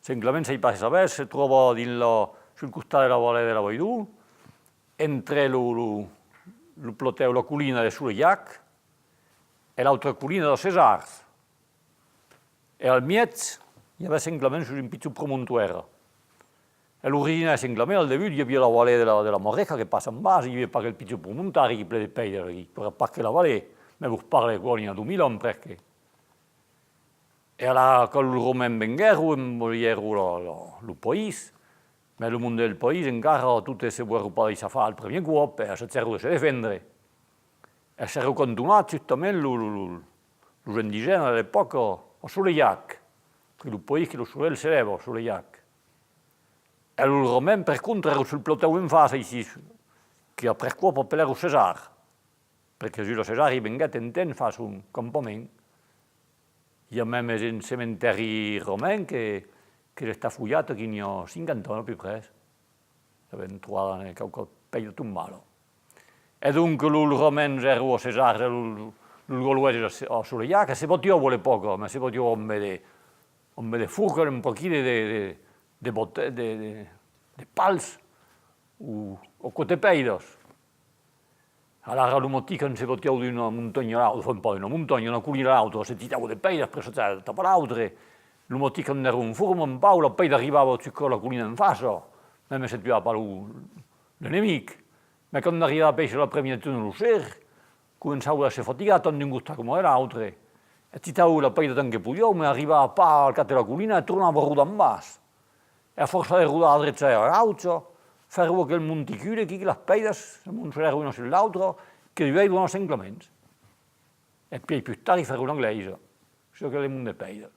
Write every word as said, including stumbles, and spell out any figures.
Sent Clament, sai pas se sabètz, se tròba dins la, sul costat de la valèa de l'Avairon, entre lo, lo, lo platèu, la colina de Solejac e l'autra colina de Cesars. E al mièg, i avètz Sent Clament sus un pichon promontoire. E l'origina de Sent Clament, al debut, i aviá la valèa de la, de la Marreja que passa en bas, i aviá pas aquel pichon promontari aquí ple de pèiras aquí, èra pas que la valèa, mès vos parle aquò n'i a dos mila ans presque. E alara, quand los Romans venguèron, envaïguèron lo, lo, lo país, mès lo monde del país encara, totes se volèron pas daissar far al primièr còp, e assagèron de se defendre. E s'èra cantonat justament lo, lo, lo, los indigènas de l'epòca a Solejac, que lo país que lo solelh se lèva, Solejac. E los Romans, per contra, èran sul platèu en fàcia, aicí, que après còp apelèron Cesar, perque Jules Cesar i venguèt un temps far son campament. I a mèmes un cementèri roman que, que l'està folhat aquí n'i a cinquanta ans a peu près. Avèm trobat quauqua pèira tombada. E donc, los, los Romans èran a Cesars e los, los Galueses a, a Solejac, que se batián a l'epòca, mès se batián amb de, amb de forcas, un pauc aquí de, de, de, de bot-, de, de, de pals o, o còps de pèiras. Alara, lo matin, quand se batián d'una montanha a l'autra, enfin, pas d'una montanha, una colina a l'autra, se titavan de pèiras per se ta-, tapar l'autre. Lo matin, quand èran en forma, un pauc, la pèira arribava jusca la colina en fàcia, mèmes se tuava pas lo, l'enemic. Mès quand arribava pèira l'après-miègjorn o lo ser, començavan a se fatigar tant d'un costat coma de l'autre. E titavan la pèira tant que podián, mès arribava pas al cap de la colina e tornava rodar en bas. E a fòrça de rodar a drecha e a gaucha, fèron aquel monticule aquí, que las pèiras s'amoncelèron una sus l'autra, que duèi dona Sent Clament. E puèi pus tard i fèron una glèisa sus aquel mont de pèiras.